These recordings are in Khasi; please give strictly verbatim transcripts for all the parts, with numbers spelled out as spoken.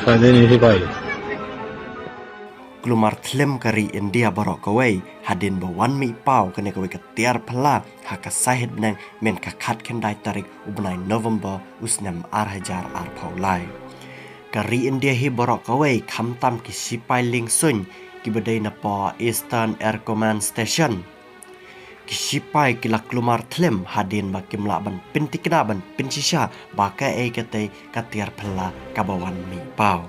Tadin isi kai. Klumar thlem ka ri India baroh kawei hadien ba wan mih paw kane kawei ka tiar phylla ha ka sahit bneng mynta ka khatkhyndai tarik u bnai November u snem ar hajar arphew lai. Ka ri India hi baroh kawei khamtam ki sipai liengsuiñ kiba dei na poh Eastern Air Command Station. Ki sipai ki la klumar thlem hadien ba kim lah ban pyntikna ban pynshisha ba kaei katei ka tiar phylla kaba wan mih paw.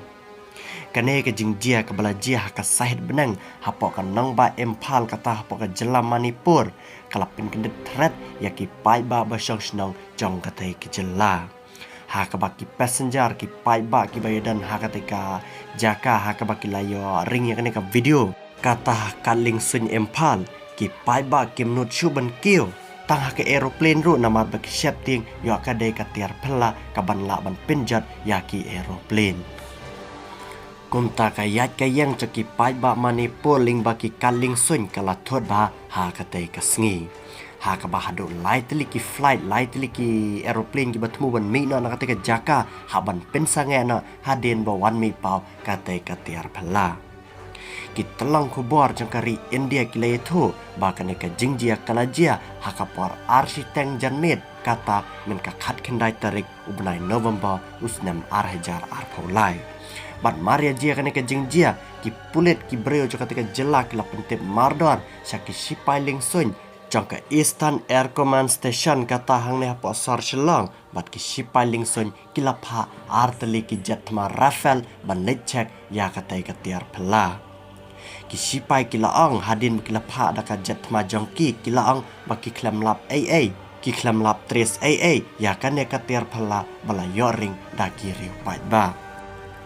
Kane ka jingjia kaba la jia ha ka sahit bneng hapoh ka nongbah Imphal kata hapoh ka jylla Manipur ka la pynkyndit thret ïa ki paidbah ba shong shnong jong katei ka jylla. Ha kaba ki passenger ki paidbah kiba ïadon ha katei ka jaka ha kaba ki la ïoh ring ïa kane ka video. Kata ha ka liengsuiñ Imphal ki paidbah kim nud shuh ban kiew tang ha ka aeroplane ruh namar ba ki sheptieng ïoh ka dei ka tiar phylla kaban lah ban pynjot ïa ki aeroplane. Kumta ka ïaid ka ïeng jong ki paidbah Manipur lyngba ki ka liengsuiñ ka la thut bha ha katei ka sngi. Ha kaba haduh lai tylli ki flight, lai tylli ki aeroplane kiba thmu ban mih noh na katei ka jaka ha ban pynsangeh noh hadien ba wan mih paw katei ka tiar phylla. Ki tyllong khubor jong ka ri India ki la ïathuh ba kane ka jingjia ka la jia ha ka por ar shiteng janmiet kata mynta ka khatkhyndai tarik u bnai November u snem ar hajar arphew lai. Bad mar ïa jia kane ka jingjia ki pulit ki briew jong katei ka jylla ki la pyntip mardor sha ki sipai liengsuiñ jong ka Eastern Air Command Station kata hangne hapoh sor Shillong bad ki sipai liengsuiñ ki la phah ar tylli ki jet thma Rafale ban leit check ïa katei ka tiar phylla. Ki sipai ki la ong hadien ba ki la phah da ka jet thma jong ki ki la ong ba ki khlem lap ei ei, ki khlem lap trace ei ei ïa kane ka tiar phylla ba la ïoh ring da ki riew paidbah.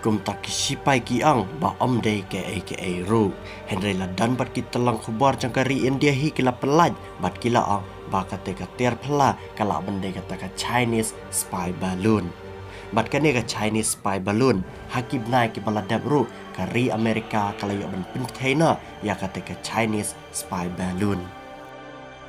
Kumta ki sipai ki ong ba ym dei kaei kaei ruh. Hynrei la don bad ki tyllong khubor jong ka ri India hi ki la pyllait bad ki la ong ba katei ka tiar phylla ka lah ban dei kata ka Chinese spy balloon. Bad kane ka Chinese spy balloon ha ki bnai kiba la dep ruh ka ri America ka la ïoh ban pynthei noh ïa katei ka Chinese spy balloon.